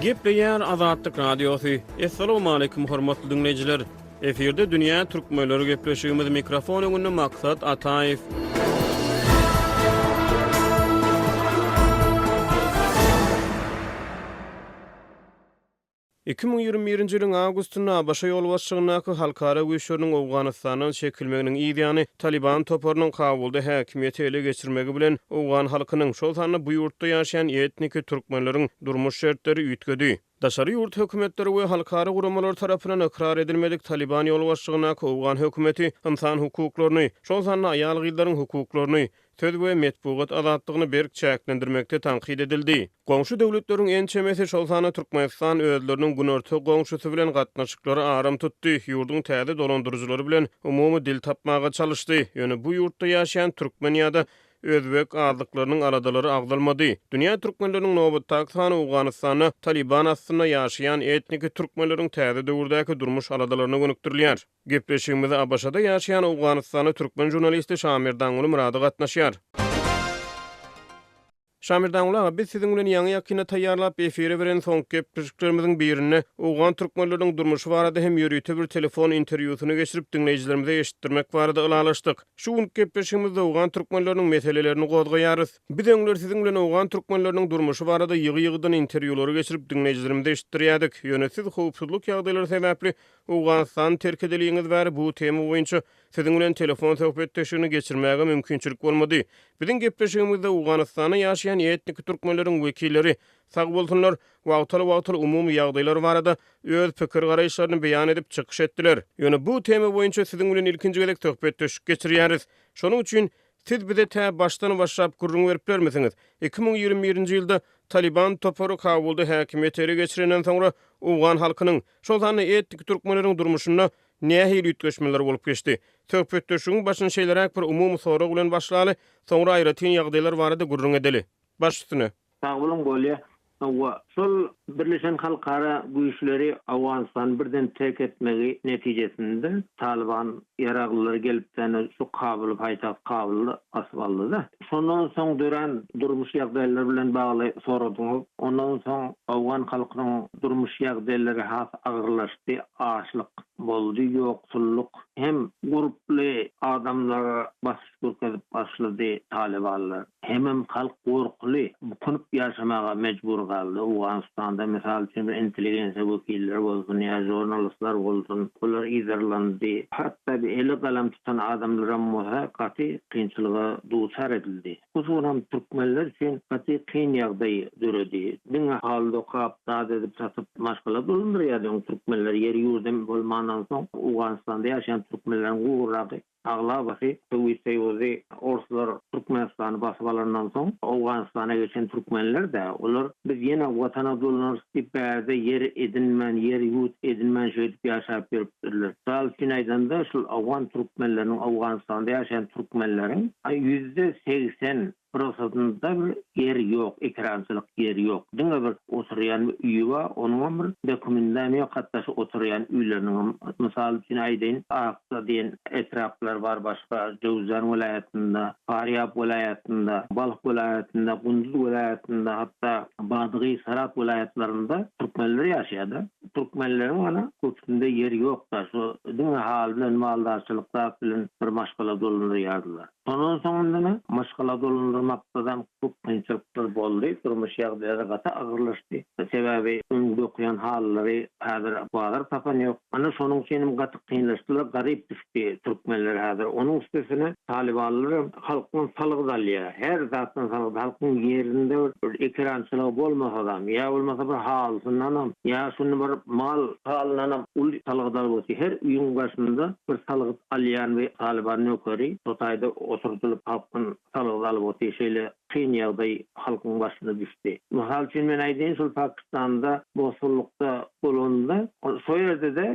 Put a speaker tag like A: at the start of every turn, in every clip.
A: Gepleýär Azatlyk Radiosy. Assalamualaikum hormatly diňleýjiler. Efirde dünýä türkmenleri gepleşigimiz mikrofon öňünde Maksat Ataýew. 2021-nji ýylyň awgustynda ABŞ ýolbaşçylygyndaky halkara güýçleriniň Owganystandan çekilmeginiň yz ýany, Talyban toparynyň Kabulda häkimiýeti ele geçirmegi bilen, owgan halkynyň, şol sanda bu ýurtda ýaşaýan etniki türkmenleriň durmuş şertleri üýtgedi. Daşary ýurt hökümetleri we halkara guramalary tarapyndan ykrar edilmedik Talyban ýolbaşçylygyndaky owgan hökümeti ynsan hukuklaryny, şol sanda aýal-gyzlaryň hukuklaryny, söz we metbugat azatlygyny berk çäklendirmekde tankyt edildi. Goňşy döwletleriň ençemesi, şol sanda Türkmenistan özleriniň günorta goňşusy bilen gatnaşyklary aram tutdy, ýurduň täze dolandyryjylary bilen umumy dil tapmaga çalyşdy. Ýöne bu ýurtda ýaşaýan türkmen ýa-da özbek azlyklarynyň aladalary agzalmady. Dünýä türkmenleriniň nobatdaky sany Owganystanda Talyban astynda ýaşaýan etniki türkmenleriň täze döwürdäki durmuş aladalaryna gönükdirilýär. Gepleşigimize ABŞ-da ýaşaýan owganystanly türkmen žurnalisti Şamerdanguly Myrady gatnaşýar. Şamerdanguly aga, biz siziň bilen ýaňy-ýakynda taýýarlap efire beren soňky gepleşiklerimiziň birinde owgan türkmenleriniň durmuşy barada hem ýörite bir telefon interwýusyny geçirip diňleýjilerimize eşitdirmek barada ylalaşdyk. Şu günki gepleşigimizde owgan türkmenleriniň meselelerini gozgaýarys. Biz öňler siziň bilen owgan türkmenleriniň durmuşy barada ýygy-ýygydan interwýulary geçirip diňleýjilerimize eşitdirýärdik. Ýöne siz howpsuzlyk ýagdaýlary sebäpli Owganystany terk edeliňiz bäri bu tema boýunça siziň bilen telefon söhbetdeşligini geçirmäge mümkinçilik bolmady. Biziň gepleşigimizde Owganystanda ýaşaýan etniki türkmenleriň wekilleri, sag bolsunlar, wagtal-wagtal umumy ýagdaýlar barada öz pikir-garaýyşlaryny beýan edip çykyş etdiler. Ýöne bu tema boýunça siziň bilen ilkinji gezek söhbetdeşlik geçirýäris. Şonuň üçin Siz bize tä başdan başlap gürrüň berip bilermisiňiz? 2021-nji ýylda Talyban topary Kabulda häkimiýeti ele geçirenden soňra owgan halkynyň, şol sanda etniki türkmenleriň durmuşynda nähili üýtgeşmeler bolup geçdi? Söhbetdeşligiň başyny şeýleräk bir umumy sorag bilen başlaly, soňra aýratyn ýagdaýlar barada gürrüň edeli. Baş üstüne.
B: Sag boluň Golýa. Hawa, şol Birleşen halkara güýçleri Owganystany birden terk etmegi netijesinde Talyban ýaraglylary gelip däne şu Kabuly paýtagt Kabuly basyp aldy-da. Şondan soň dörän durmuş ýagdaýlary bilen bagly soradyňyz. Ondan soň owgan halkynyň durmuş ýagdaýlary has agyrlaşdy, açlyk boldy, ýoksullyk hem gurply adamlara basyş görkezip başlady talybanlar. Hemem halk gorkuly, bukunyp ýaşamaga mejbur galdy. Owganystanda, mysal üçin, bir intelligensiýa wekilleri bolsun ýa žurnalistler bolsun, olar yzarlandy. Hatda bir eli galam tutan adamlaram bolsa gaty kynçylyga duçar edildi. Hususanam türkmenler üçin gaty kyn ýagdaý döredi. Diňe haly dokap, zat edip satyp maşgala dolandyrýardy öň türkmenler. Ýeri-ýurdam bolmandan soň Owganystanda ýaşaýan türkmenleriň guragy Aglabasy Sowet Soýuzy orslar Türkmenistany basyp alandan soň Owganystana geçen türkmenler-dä. Olar biz ýene watana dolanarys diýip bärde ýer edinmän, ýer-ýurt edinmän şeýdip ýaşap ýörüpdirler. Mysal üçin aýdanda şul owgan türkmenleriniň Owganystanda ýaşaýan türkmenleriň 80% Prosesinde bir ýer ýok, ekerançylyk ýeri ýok. Diňe bir oturýan bir öýi bar, onuňam bir dokumendem ýok, hatda şu oturýan öýleriniňem. Mysal üçin aýdaýyn, Akja diýen etraplar bar başga Jöwüzjan welaýatynda, Farýab welaýatynda, Balh welaýatynda, Gunduz welaýatynda, hatda Badgyz, Sarahs welaýatlarynda türkmenler ýaşaýar-da. Türkmenleriň ana köpüsinde ýer ýok-da, şu diňe haly bilen, maldarçylyk zat bilen bir maşgala dolandyrýardylar. Şondan soň indi maşgala dolandyrmakdadam köp kynçylyklar boldy, durmuş ýagdaýlary gaty agyrlaşdy. Sebäbi öň dokaýan halylary häzir bazar tapan ýok. Ana şonuň üçinem gaty kynlaşdylar, garyp düşdi türkmenler häzir. Onuň üstesine talybanlaram halkdan salgyt alýar. Her zatdan salgyt, halkyň ýerinde bir ekerançylygy bolmasadam, ýa bolmasa bir halysyndanam, ýa şuny bir mal halyndanam uly salgyt alyp otyr. Her öýüň başynda bir salgyt alýan we Talyban nökeri şo taýda oturdylyp halkdan salgyt alyp otyr şeýle kyn ýagdaý halkyň başyna düşdi. Mysal üçin men aýdaýyn şol Pakistanda bosgunlykda bolanda şo ýerde-de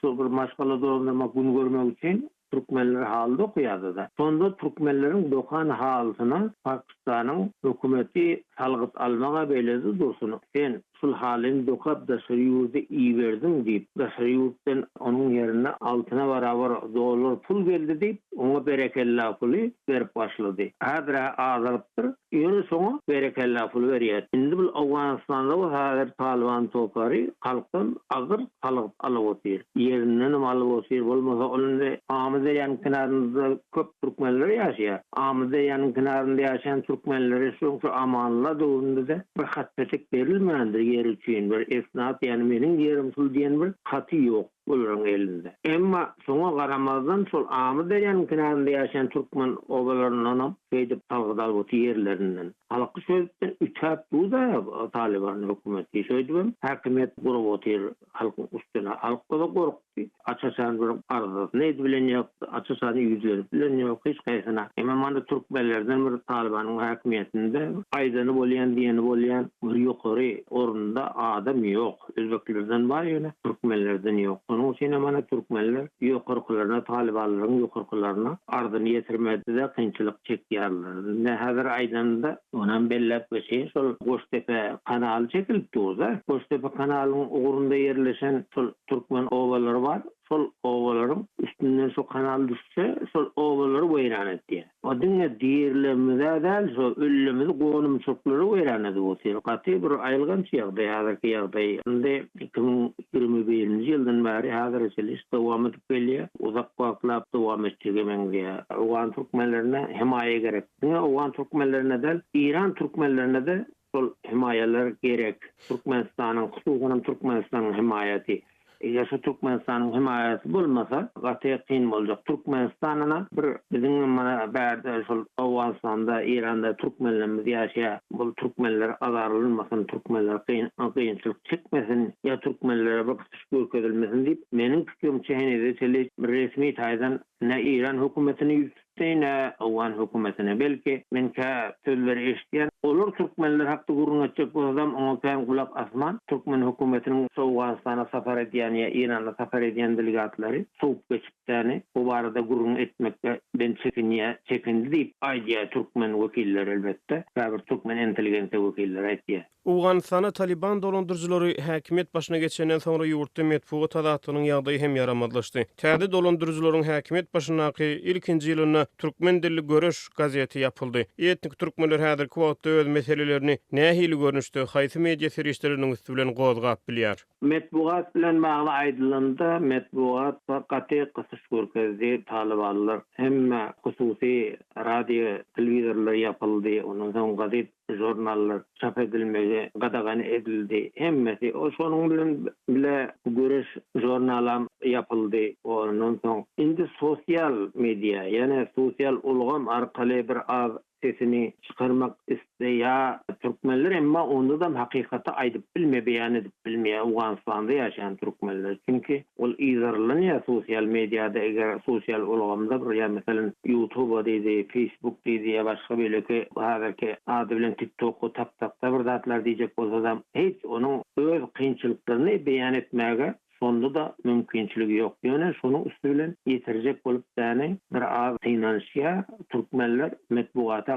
B: şo bir maşgala dolandyrmak gün görmek üçin türkmenler haly dokaýardy-da. Şonda türkmenleriň dokan halysyna Pakistanyň hökümeti salgyt almaga beýlede dursun sen. Şul halyny dokap daşary ýurda iberdiň diýip, daşary ýurtdan onuň ýerine altyna barabar dollar pul geldi diýip, oňa berekella puly berip başlady. Häzir-ä azalypdyr, ýöne şoňa berekella puly berýär. Indi bul Owganystanda bolsa häzir Talyban topary halkdan agyr salgyt alyp otyr. Ýerindenem alyp otyr, bolmasa ol indi Amyderýanyň kenarynda köp türkmenler ýaşaýar. Amyderýanyň kenarynda ýaşaýan türkmenlere şoň şu Amanullah döwründe-de bir hat-petek berilmändir ýer üçin, bir esnat, ýagny meniň ýerim şul diýen bir haty ýok olaryň elinde. Emma şoňa garamazdan şol Amyderýanyň kenarynda ýaşaýan türkmen obalaryndanam şeýdip salgyt alyp otyr ýerlerinden. Halky şeýdipden ütäp dur-da Talyban hökümeti. Şeýdibem häkimiýet gurup otyr halkyň üstüne. Halk bolsa gorkdy. Aç-açan bir arzasyny edibilen ýok, aç-açan ýüzlenip bilen ýok hiç haýsyna. Emma mana türkmenlerden bir Talybanyň häkimiýetinde aýdany bolýan, diýeni bolýan bir ýokary orunda adam ýok. Özbeklerden bar ýöne türkmenlerden ýok. Şonuň üçinem mana türkmenler ýokarkylaryna talybanlaryň ýokarkylaryna arzyny ýetirmede-de kynçylyk çekýärler. Indi häzir aýdanda onam belläp geçeýin şol Goşdepe kanaly çekilip dur-da. Goşdepe kanalynyň ugrunda ýerleşen şol türkmen obalary bar. Şol obalaryň üstünden şo kanal düşse şol obalary weýran etýär. O diňe dirilerimiz-ä däl, şo ölülerimizi gonamçylyklary weýran edip otyr. Gaty bir aýylganç ýagdaý häzirki ýagdaý. Indi 2021-nji ýyldan bäri häzire çenli iş dowam edip gelýär. Uzak wagtlap dowam etjege meňzeýär. Owgan türkmenlerine hemaýa gerek. Diňe owgan türkmenlerine däl, Eýran türkmenlerine-de şol hemaýalar gerek. Türkmenistanyň, hususanam Türkmenistanyň hemaýaty. Eger şu Türkmenistanyň hemaýaty bolmasa, gaty kyn boljak. Türkmenistanana bir biziň mana bärde şol Owganystanda, Eýranda türkmenlerimiz ýaşaýar. Bul türkmenler azarlanmasyn, türkmenler kynçylyk çekmesin ýa türkmenlere bir gysyş görkezilmesin diýip, meniň pikirimçe henize çenli bir resmi taýdan ne Eýran hökümetini ýüz Tutdy-ne owgan hökümetine. Belki, men kä sözleri eşidýän. Olar türkmenler hakda gürrüň etjek bolsadam, oňa kän gulak asman, türkmen hökümetiniň şu Owganystana sapar edýän ýa Eýrana sapar edýän delegatlary sowup geçipdäni, bu barada gürrüň etmekde den çekinýär, çekindi diýip aýdýar türkmen wekilleri elbetde, käbir türkmen intelligensiýa wekilleri aýtýar.
A: Owganystanda Talyban dolandyryjylary häkimiýet başyna geçenden soňra ýurtda metbugat azatlygynyň ýagdaýy hem ýaramazlaşdy. Täze dolandyryjylaryň häkimiýet başyndaky ilkinji ýylynda türkmen dilli Göreş gazeti ýapyldy. Etnik türkmenler häzirki wagtda öz meselelerini nähili görnüşde, haýsy media serişdeleriniň üsti bilen gozgap bilýär?
B: Metbugat bilen bagly aýdylanda, metbugat gaty gysyş görkezdi talybanlar. Hemme hususy radio, telewizorlar ýapyldy, ondan soň gazet žurnallar çap edilmegi gadagan edildi. Hemmesi. O şonuň bilen bile Göreş žurnalam ýapyldy. Ondan soň indi sosial media, ýagny sosial ulgam arkaly bir az sesini çykarmak isleýär türkmenler, emma ondadam hakykaty aýdyp bilmeýär, beýan edip bilmeýär Owganystanda ýaşaýan türkmenler. Çünki Ol yzarlanýar sosial mediada eger sosial ulgamda bir ýa meselem ýutuba diýdi, feýsbuk diýdi ýa başga beýleki häzirki ady bilen tik tokda tak takda bir zatlar diýjek bolsadam hiç onuň öz kynçylyklaryny beýan etmäge şonda-da mümkinçiligi ýok. Ýöne şonuň üsti bilen ýetirjek bolup däni bir az synanyşýar türkmenler metbugata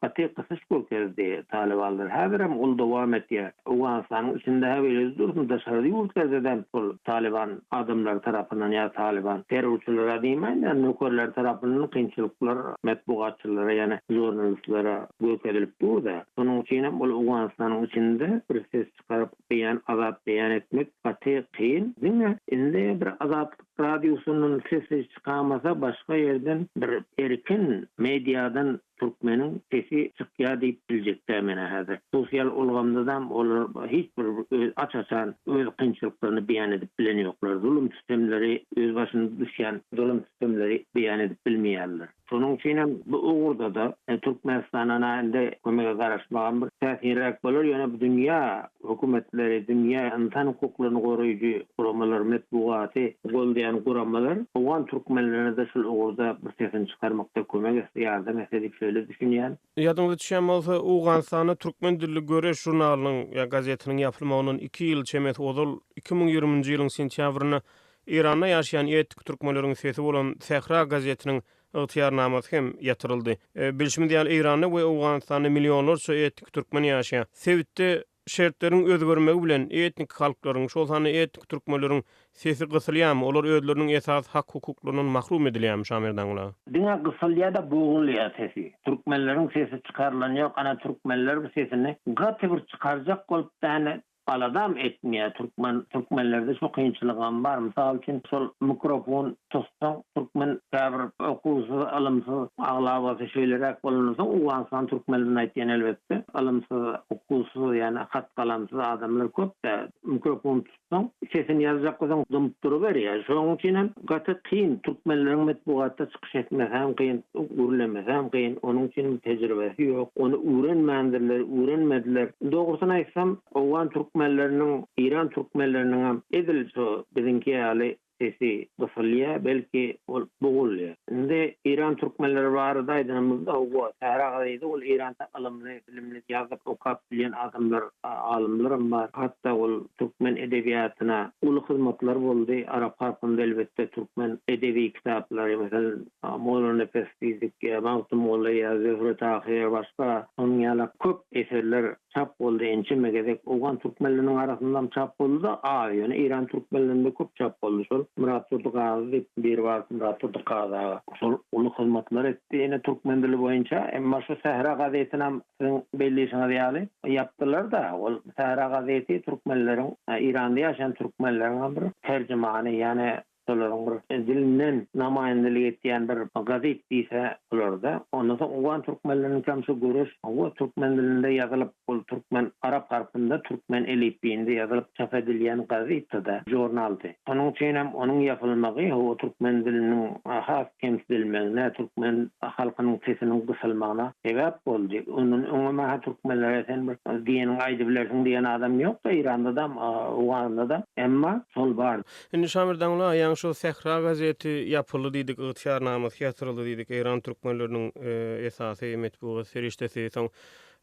B: gaty gysyş görkezdi talybanlar. Häzirem ol dowam etýär. Owganystanyň içinde-hä beýle-de dursun, daşary ýurtlarda-da şol talyban adamlary tarapyndan ýa talyban terrorçylara diýmäýin-de, nökerleri tarapyndan kynçylyklar metbugatçylara, ýagny žurnalistlere görkezilip dur-da. Şonuň üçinem ol Owganystanyň içinde bir ses çykaryp beýan, azat beýan etmek gaty kyn. Diňe indi bir Azatlyk Radiosyndan sesi çykamasa başga ýerden bir erkin mediadan Türkmeniň sesi çykýar diýip biljek däl menä häzir. Sosial ulgamdadam olar hiç bir öz aç-açan öz kynçylyklaryny beýan edip bilen ýoklar. Zulum sütemleri öz başyna düşýän zulum sütemleri beýan edip bilmeýärler. Şonuň üçinem bu ugurda-da Türkmenistana indi kömege garaşmagam bir täsinräk bolar, ýöne bu dünýä hökümetleri, dünýä ynsan hukuklaryny goraýjy guramalar, metbugaty goldaýan guramalar owgan türkmenlerine-de şul ugurda bir sesini çykarmakda kömek etse, ýardam etse diýip şeýle düşünýän.
A: Ýadyňyza düşýän bolsa, Owganystanda türkmen dilli Göreş žurnalynyň ýa gazetiniň ýapylmagyndan iki ýyl çemesi ozal, 2020-nji ýylyň sentýabrynda Eýranda ýaşaýan etnik türkmenleriň sesi bolan Sähra gazetiniň ygtyýarnamasy hem ýatyryldy. Bilşimiz ýaly, Eýranda we Owganystanda millionlarça etnik türkmen ýaşaýar. Sebitde. Şertleriň özgermegi bilen etnik halklaryň, şol sanda etnik türkmenleriň sesi gysylýarmy, olar özleriniň esasy hak-hukuklaryndan mahrum edilýärmi, Şamerdanguly aga?
B: Diňe gysylýar-da bogulýar sesi. Türkmenleriň sesi çykarylan ýok, ana türkmenler bu sesini gaty bir çykarjak bolup däne aladam etmeýär türkmen türkmenlerde şu kynçylygam bar mysal üçin şol mikrofon tutsaň türkmen käbir okuwsyz ylymsyz aglabasy şeýleräk bolandan soň Owganystan türkmenlerini aýtýan elbetde ylymsyz okuwsyz ýagny hat galamsyz adamlar köp-dä mikrofon tutsaň sesini ýazjak bolsaň dymyp duruberýär şonuň üçinem gaty kyn türkmenleriň metbugatda çykyş etmesem kyn gürlemesem kyn onuň üçin tejribesi ýok ony öwrenmändirler öwrenmediler dogrusyny aýtsam owgan türkmenleriniň eýran türkmenleriniňem edil şo biziňki ýaly sesi gysylýar, belki ol bogulýar. Indi Eýran türkmenleri barada aýdanymyzda, hawa, Sähra Gazydy ol Eýranda ylymly, bilimli, ýazyp, okap bilýän adamlar, alymlaram bar. Hatda ol türkmen edebiýatyna uly hyzmatlar boldy. Arap halkynda elbetde türkmen edebi kitaplary, meselem, Mollanepes diýdik ýa Magtymguly ýa Zöhre Tahyr başga şonuň ýaly köp eserler Çap boldy ençeme gezek owgan türkmenleriniň arasyndam çap boldy-da az ýöne eýran türkmenlerinde köp çap boldy şol Myratdurdy Gazy diýip biri bar Myratdurdy Gazy aga şol uly hyzmatlar etdi ene türkmen dili boýunça emma şu Sähra gazetinam siziň belleýşiňiz ýaly ýapdylar-da ol Sähra gazeti türkmenleriň Eýranda ýaşaýan türkmenleriňem bir terjimany ýane Şolaryň bir dilinden namaýandalyk etýän bir gazet diýse bolarda. Ondan soň owgan türkmenleriniňkem şu göreş hawa türkmen dilinde ýazylyp, ol türkmen arap harpynda türkmen elipbiýinde ýazylyp çap edilýän gazetdi-de, žurnaldy. Şonuň üçinem onuň ýapylmagy hawa türkmen diliniň has kemsidilmegine, türkmen halkynyň sesiniň gysylmagyna sebäp boldy. Ondan öňem-ä türkmenlere sen bir diýeniňi aýdybilersiň diýen adam ýokdy Eýranda-da, Owganynda-da. Emma şol bardy.
A: Indi Şamir Daňla ýaňy şol Sähra gazeti ýapyldy diýdik, ygtyýarnamasy ýatyryldy diýdik, Eýran türkmenleriniň esasy metbugat serişdesi, soň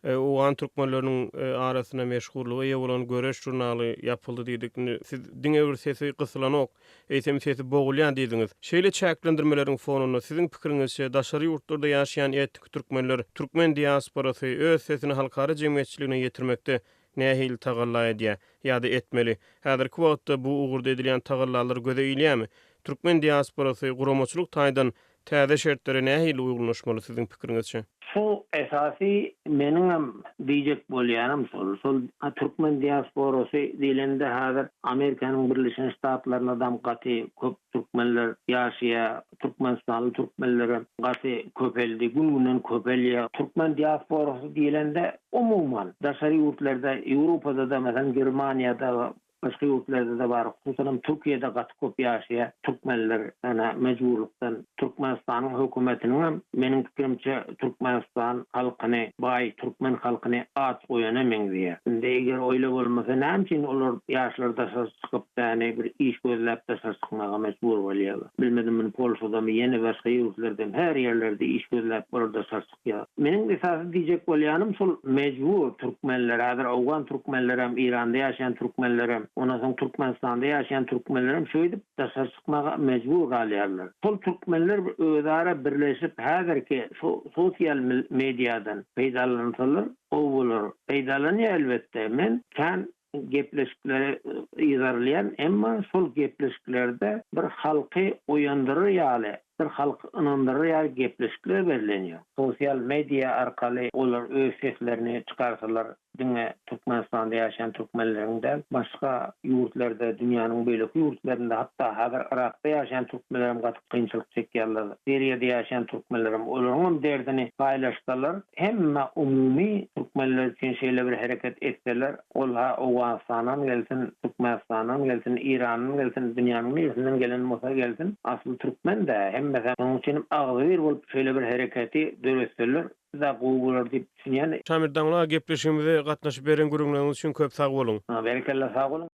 A: owgan türkmenleriniň arasynda meşhurlyga eýe bolan Göreş žurnaly ýapyldy diýdik. Indi siz diňe bir sesi gysylanok, eýsem sesi bogulýar diýdiňiz. Şeýle çäklendirmeleriň fonunda siziň pikiriňizçe daşary ýurtlarda ýaşaýan etniki türkmenler, türkmen diasporasy öz sesini halkara jemgyýetçiligine ýetirmekde nähili tagalla edýär ýa-da etmeli? Häzirki wagtda bu ugurda edilýän tagallalar göze ilýärmi? Türkmen diasporasy guramaçylyk taýdan täze şertlere nähili uýgunlaşmaly siziň pikiriňizçe?
B: Şu esasy meniňem diýjek bolýanym şol. Şol türkmen diasporasy diýlende häzir Amerikanyň Birleşen Ştatlarynadam gaty köp türkmenler ýaşaýar. Türkmenistanly türkmenlerem gaty köpeldi, gün-günden köpelýär. Türkmen diasporasy diýlende Umuman, daşary ýurtlarda, Ýewropada-da, meselem, Germaniýada, başga ýurtlarda-da bar, hususanam Türkiýede gaty köp ýaşaýar türkmenler, ýöne mejburlykdan. Türkmenistanyň hökümetiniňem, meniň pikirimçe, Türkmenistan halkyny, baý türkmen halkyny aç goýana meňzeýär. Indi eger oýle bolmasa, näme üçin olar, ýaşlar daşary çykyp, ýagny bir iş gözläp daşary çykmaga mejbur bolýarlar? Bilmedim, muny Polşadamy, ýene başga ýurtlardam, her ýerlerde iş gözläp olar daşary Ýa, meniň esasy diýjek bolýanym şol mejbur türkmenler, häzir owgan türkmenlerem, Eýranda ýaşaýan türkmenlerem, ondan soň Türkmenistanda ýaşaýan türkmenlerem şeýdip daşary çykmaga mejbur galýarlar. Şol türkmenler bir özara birleşip häzirki şu sosial mediadan peýdalansalar gowy bolar. Peýdalanýar elbetde, men kän gepleşikleri yzarlaýan, emma şol gepleşiklerde bir halky oýandyrar ýaly, bir halky ynandyrar ýaly gepleşikler berilenýär. Sosial media arkaly olar öz seslerini çykarsalar diňe Türkmenistanda ýaşaýan türkmenleriň däl, başga ýurtlarda, dünýäniň beýleki ýurtlarynda, hatda häzir Yrakda ýaşaýan türkmenlerem gaty kynçylyk çekýärler. Siriýada ýaşaýan türkmenlerem olaryňam derdini paýlaşsalar, hemme umumy türkmenler üçin şeýle bir hereket etseler, Ol-ha Owganystandan gelsin, Türkmenistandan gelsin, Eýrandan gelsin, dünýäniň niresinden gelen bolsa gelsin, asly türkmen-dä hemmesi. Şonuň üçinem agzybir bolup şeýle bir hereketi döretseler juda gowy bolar diýip düşünýän.
A: Şamir Daňla gepleşigimize gatnaşyp beren gürrüňleriňiz üçin köp sag boluň.
B: Berekella sag boluň.